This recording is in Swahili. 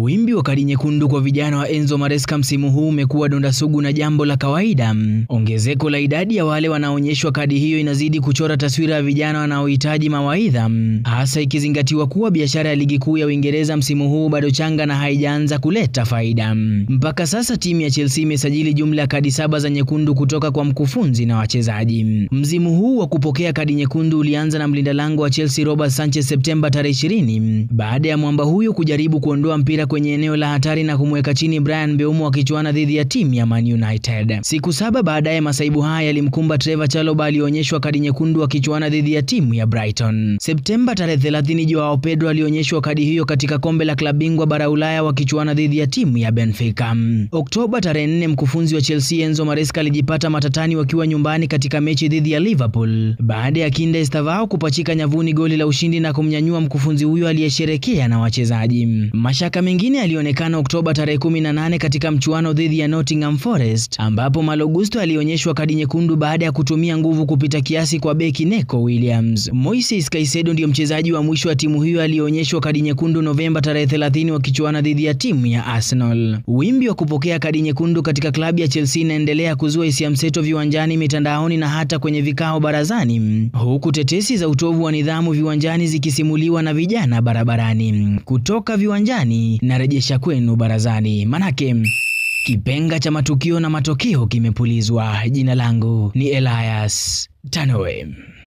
Wimbi wa kadi nyekundu kwa vijana wa Enzo Maresca msimu huu umekuwa donda sugu na jambo la kawaida. Ongezeko la idadi ya wale wanaoonyeshwa kadi hiyo inazidi kuchora taswira ya vijana wanaohitaji mawaidha, hasa ikizingatiwa kuwa biashara ya ligi kuu ya Uingereza msimu huu bado changa na haijaanza kuleta faida. Mpaka sasa timu ya Chelsea imesajili jumla ya kadi 7 za nyekundu kutoka kwa mkufunzi na wachezaji. Msimu huu wa kupokea kadi nyekundu ulianza na mlinda lango wa Chelsea Robert Sanchez Septemba tarehe 20 baada ya mwamba huyo kujaribu kuondoa mpira kwenye eneo la hatari na kumweka chini Brian Mbeumo akichuana dhidi ya timu ya Man United. Siku 7 baadaye masaibu haya yalimkumba Trevor Chalobah alionyeshwa kadi nyekundu akichuana dhidi ya timu ya Brighton. Septemba tarehe 30 Joao Pedro alionyeshwa kadi hiyo katika kombe la klabu bingwa bara Ulaya wakichuana dhidi ya timu ya Benfica. Oktoba tarehe 4 mkufunzi wa Chelsea Enzo Maresca alijipata matatani wakiwa nyumbani katika mechi dhidi ya Liverpool baada ya Kinda Estavao kupachika nyavuni goli la ushindi na kumnyanyua mkufunzi huyo aliyesherekea na wachezaji. Mashaka mengine alionekana Oktoba tarehe 18 katika mchuano dhidi ya Nottingham Forest ambapo Malo Gusto alionyeshwa kadi nyekundu baada ya kutumia nguvu kupita kiasi kwa beki Neco Williams. Moises Caicedo ndiyo mchezaji wa mwisho wa timu hiyo alionyeshwa kadi nyekundu Novemba tarehe 30 wakichuana dhidi ya timu ya Arsenal. Wimbi wa kupokea kadi nyekundu katika klabu ya Chelsea inaendelea kuzua hisia mseto viwanjani, mitandaoni na hata kwenye vikao barazani, huku tetesi za utovu wa nidhamu viwanjani zikisimuliwa na vijana barabarani. Kutoka viwanjani narejesha kwenu barazani, manake kipenga cha matukio na matokeo kimepulizwa. Jina langu ni Elias Tanoe.